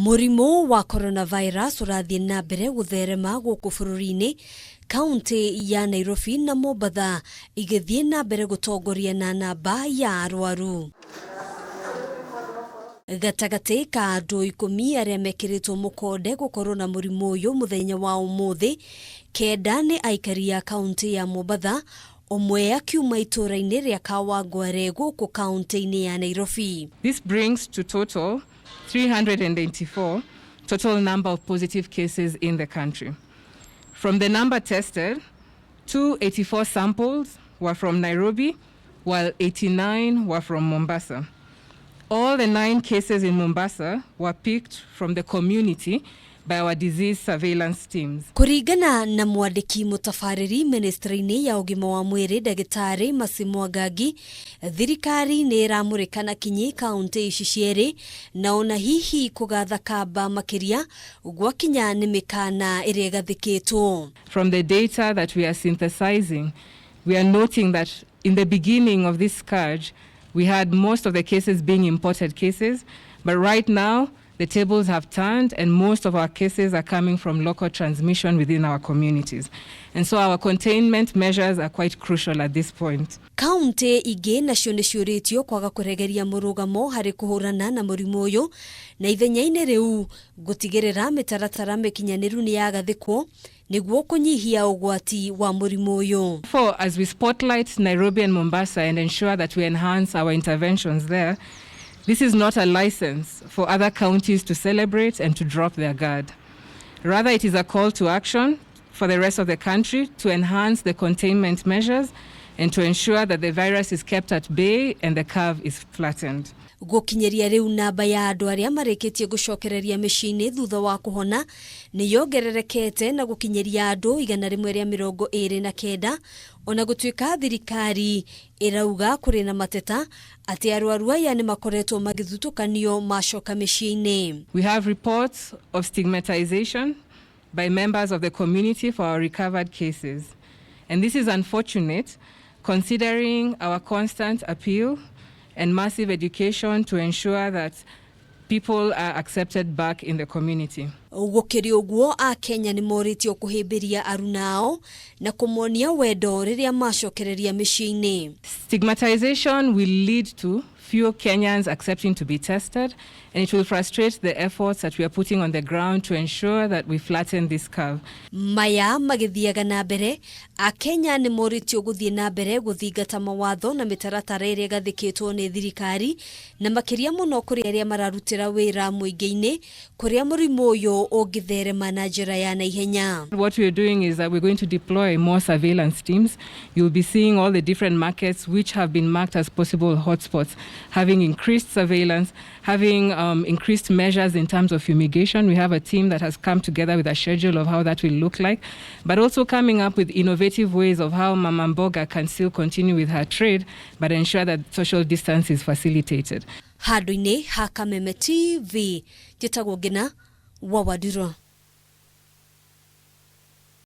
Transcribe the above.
Mũrimũ wa coronavirus ũrathiĩ na mbere gũtherema gũkũ bũrũri-inĩ, kaũntĩ ya Nairobi na Mombatha igĩthiĩ na mbere gũtongoria na namba ya arwaru. Gatagatĩ ka andũ 10 arĩa mekĩrĩtwo mũkonde gũkorwo na mũrimũ ũyũ mũthenya wa ũmũthĩ, 9 nĩ aikari a kaũntĩ ya Mombatha, ũmwe akiuma itũũra-inĩ rĩa Kawangware gũkũ kaũntĩ-inĩ ya Nairobi. This brings to total 384 total number of positive cases in the country. From the number tested, 284 samples were from Nairobi, while 89 were from Mombasa. All the 9 cases in Mombasa were picked from the community by our disease surveillance teams. Kũringana na mwandĩki mũtabarĩri ministry-inĩ ya ũgima wa mwĩrĩ, ndagĩtarĩ Mercy Mwangangi, thirikari nĩ ĩramũrĩka na kinyi kaũntĩ ici cierĩ na ona hihi kũgatha kamba makĩria gwakinya nĩ mĩkana ĩrĩa ĩgathĩkĩtwo. From the data that we are synthesizing, we are noting that in the beginning of this scourge, we had most of the cases being imported cases, but right now the tables have turned and most of our cases are coming from local transmission within our communities. And so our containment measures are quite crucial at this point. Kaũntĩ ingĩ nacio nĩ ciũrĩtio kwaga kũregeria mũrũgamo harĩ kũhũrana na mũrimũ ũyũ, na ithenya-inĩ rĩu gũtigĩrĩra mĩtaratara mĩkinyanĩru nĩ yagathĩkwo nĩguo kũnyihia ũgwati wa mũrimũ ũyũ. For as we spotlight Nairobi and Mombasa and ensure that we enhance our interventions there, this is not a license for other counties to celebrate and to drop their guard. Rather, it is a call to action for the rest of the country to enhance the containment measures and to ensure that the virus is kept at bay and the curve is flattened. Gũkinyĩria rĩu, namba ya andũ arĩa marĩkĩtie gũcokereria mĩciĩ-inĩ thutha wa kũhona nĩ yongererekete na gũkinyĩria andũ 129, ona gũtuĩka thirikari ĩrauga kũrĩ na mateta atĩ arwaru aya nĩ makoretwo magĩthutũkanio macoka mĩciĩ-inĩ. We have reports of stigmatization by members of the community for our recovered cases. And this is unfortunate, considering our constant appeal and massive education to ensure that people are accepted back in the community. Gũkĩrĩ ũguo, Akenya nĩ morĩtio kũhĩmbĩria aruna ao na kũmonia wendo rĩrĩa macokereria mĩciĩ-inĩ. Stigmatization will lead to fewer Kenyans accepting to be tested, and it will frustrate the efforts that we are putting on the ground to ensure that we flatten this curve. Maya magĩthiaga na mbere, Akenya nĩ morĩtio gũthiĩ na mbere gũthingata mawatho na mĩtaratara ĩrĩa ĩgathĩkĩtwo nĩ thirikari, na makĩria mũno kũrĩ arĩa mararutĩra wĩra mũingĩ-inĩ kũrĩa mũrimũ ũyũ ũngĩtherema na njĩra ya naihenya. What we are doing is that we're going to deploy more surveillance teams. You'll be seeing all the different markets which have been marked as possible hotspots, having increased surveillance, having increased measures in terms of fumigation. We have a team that has come together with a schedule of how that will look like, but also coming up with innovative ways of how Mama Mboga can still continue with her trade, but ensure that social distance is facilitated. Handũ-inĩ ha Kameme TV, njĩtagwo Ngina wa Wandiro.